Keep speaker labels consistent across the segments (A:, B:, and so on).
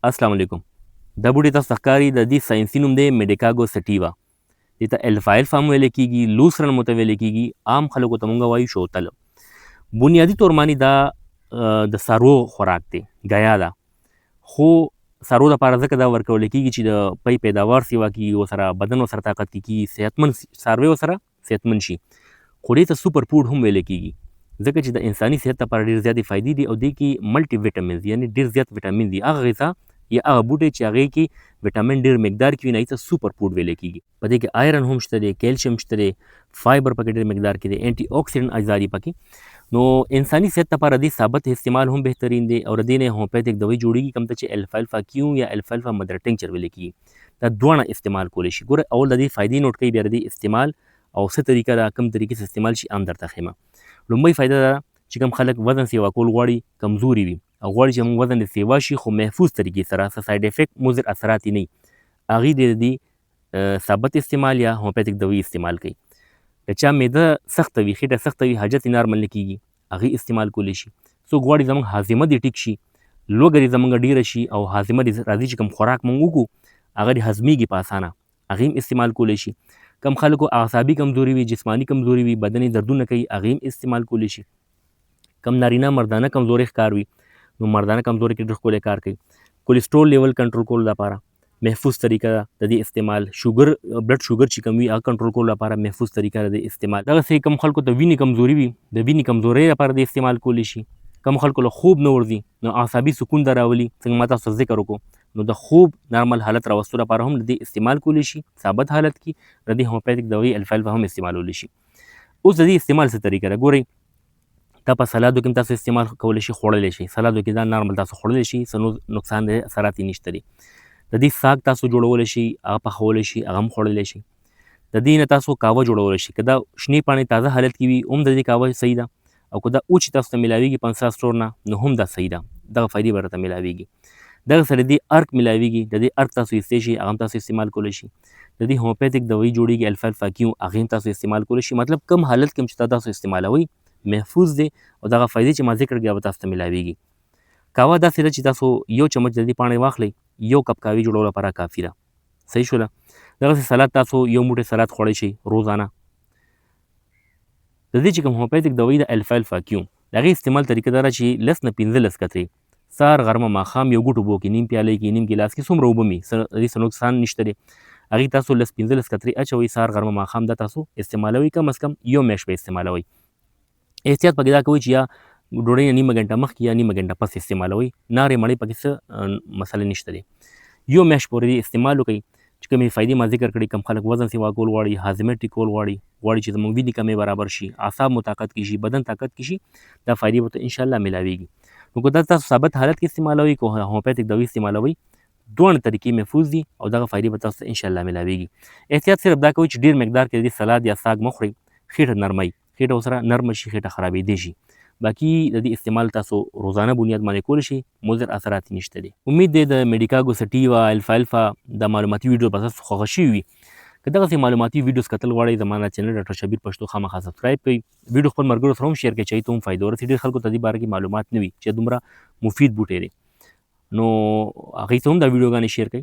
A: السلام علیکم. دا بوټی تاسو ته ښکاري، د دې ساینسي نوم دی میډیکاګو سټیوا. دې ته الفا الفا هم ویل کېږي، لوسرن هم ورته ویل کېږي، عام خلکو ته مونږ وایو شوتل. بنیادي طور باندې دا د څاروو خوراک دی، ګیا ده، خو څاروو دپاره ځکه دا ورکول کېږي چې د پی پیداوار سیوا کېږي، ورسره بدن ورسره طاقت کې کېږي، صحتمند څاروی ورسره صحتمند شي. خو دې ته سوپر فوډ هم ویل کېږي، ځکه چې د انساني صحت لپاره ډېر زیاتې فایدې دي او دې کې ملټي ویټامینز یعنی ډېر زیات ویټامین دي. هغه غذا یا هغه بوټی چې هغې کې ویټامین ډېر مقدار کې وي، هغې ته سوپر فوډ ویل کېږي. په دې کې آیرن هم شته دی، کیلشیم شته دی، فایبر پکې ډېر مقدار کې دی، انټي اکسیډنټ اجزا دي پکې. نو انساني صحت لپاره دې ثابت استعمال هم بهترین دی او د دې نه هومیوپیتیک دوایي جوړېږي، کوم ته چې الفا الفا کیو یا الفا الفا مدر ټینکچر ویل کېږي. دا دواړه استعمال کولی شي. ګوره اول د دې فایدې نوټ کوي، بیا د دې استعمال او څه طریقه ده، کوم طریقې سره استعمال شي هم درته ښیم. لومړۍ فایده دا چې کوم خلک وزن سیوا کول غواړي، کمزوري وي او غواړي چې موږ وزن دې سیوا شي خو محفوظ طریقې سره، څه سایډ افیکټ مضر اثرات یې نه وي، هغوی دې د دې ثابت استعمال یا هومیوپیتیک دوایي استعمال کوي. که چا معده سخته وي، خېټه سخته وي، حاجت یې نارمل نه کېږي، هغوی استعمال کولی شي. څوک غواړي زموږ هاضمه دې ټیک شي، لوږه دې زموږ ډېره شي او هاضمه دې راځي، چې کوم خوراک موږ وکړو هغه دې هضمېږي په اسانه، هغې هم استعمال کولی شي. کم خلکو اعصابي کمزوري وي، جسماني کمزوري وي، بدن یې دردونه کوي، هغې هم استعمال کولی شي. کم نارینه مردانه کمزوري ښکار وي، نو مردانه کمزوري کې ډېر ښکلی کار کوي. کولیسټرول لیول کنټرول کولو لپاره محفوظ طریقه ده د دې استعمال. شوګر، بلډ شوګر چې کم وي هغه کنټرول کولو لپاره محفوظ طریقه ده د دې استعمال. دغسې کم خلکو ته وینې کمزوري وي، د وینې کمزورۍ لپاره د استعمال کولی شي. کم خلکو له خوب نه ورځي، نو اعصابي سکون ته راولي، څنګه ما تاسو ته ذکر وکړو، نو د خوب نارمل حالت راوستو لپاره هم د دې استعمال کولی شي. ثابت حالت کې د دې هومیوپیتیک دوایي الفا الفا هم استعمالولی شي. اوس د دې استعمال څه طریقه ده؟ ګورئ، دا په سلادو کې تاسو استعمال کولی شي، خوړلی شي. سلادو کې دا نارمل تاسو خوړلی شي، څه نور نقصان دی اثرات یې نشته دی. د دې ساګ تاسو جوړولی شي، هغه پخولی شي، هغه هم خوړلی شي. د دې نه تاسو قهوه جوړولی شي. که دا شنې پاڼې تازه حالت کې وي هم د دې قهوه صحیح ده، او که دا اوچې تاسو ته ملاویږي پنسا سټور نه، نو هم دا صحیح ده، دغه فایدې به راته ملاویږي. دغه سره دې ارک ملاویږي، د دې ارک تاسو ایستی شي، هغه هم تاسو استعمال کولی شي. د دې هومیوپیتیک دوایي جوړیږي الفا الفا کیو، هغه هم تاسو استعمال کولی شي. مطلب کم حالت کې هم چې تاسو استعمالوئ محفوظ دی او دغه فایدې چې ما ذکر کړې به تاسو ته ملاویږي. قهوه داسې ده چې تاسو یو چمچ د دې پاڼې واخلئ، یو کپ قهوې جوړولو لپاره کافي ده. صحیح شوله؟ دغسې سلاد تاسو یو موټی سلاد خوړی شئ روزانه. د دې چې کوم هومیوپیتیک دوایي ده الفا الفا کیو، د هغې استعمال طریقه دا ده چې 10 نه 15 قطرې سهار، غرمه، ماښام یو ګوټ اوبو کې، نیم پیالې کې، نیم ګیلاس کې، څومره اوبه مي، د دې څه نقصان نشته دی، هغې تاسو 10 15 قطرې اچوئ سهار، غرمه، ماښام، دا تاسو استعمالوئ، کم از کم یو میاشت به استعمالوئ. احتیاط پکې دا کوئ چې یا ډوډۍ نه نیمه ګنټه مخکې یا نیمه ګنټه پس استعمالوئ، نارې مړې پکې څه مسله نشته دی. یو میاشت پورې دې استعمال وکړئ چې کومې فایدې ما ذکر کړې. کم خلک وزن سیوا کول غواړي، هاضمه ټیک کول غواړي، غواړي چې زموږ وینې کمې برابر شي، اعصاب مو طاقت کې شي، بدن طاقت کې شي، دا فایدې به ته انشاءالله ملاویږي. نو که دا تاسو ثابت حالت کې استعمالوئ، که هومیوپیتیک دوایي استعمالوئ، دواړه طریقې محفوظ دي او دغه فایدې به تاسو ته انشاءالله ملاویږي. احتیاط صرف دا کوئ چې ډېر مقدار کې د دې سلاد یا ساګ مه خورئ، خېټه نرموي، خېټه ورسره نرمه شي، خېټه خرابېدی شي. باقي د دې استعمال تاسو روزانه بنیاد باندې کولی شئ، مضر اثرات یې نشته دی. امید دی د میډیکاګو سټیوا الفا الفا د معلوماتي ویډیو به تاسو خوښه شوي وي. که دغسې معلوماتي ویډیوز کتل غواړئ، زما دا چینل ډاکټر شبیر پښتو خامخا سبسکرایب کړئ. ویډیو خپل ملګرو سره هم شیر کړئ چې هغوی ته هم فایده ورسي. ډېر خلکو ته دې باره کې معلومات نه وي چې دومره مفید بوټی دی، نو هغوی ته هم دا ویډیوګانې شیر کړئ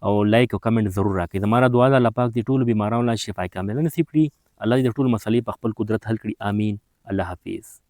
A: او لایک او کمنټ ضرور راکړئ. زما دا دعا ده الله پاک دې ټولو بیمارانو له شفای کامله نصیب کړي، الله دې د ټولو مسلې په خپل قدرت حل کړي. آمین. الله حافظ.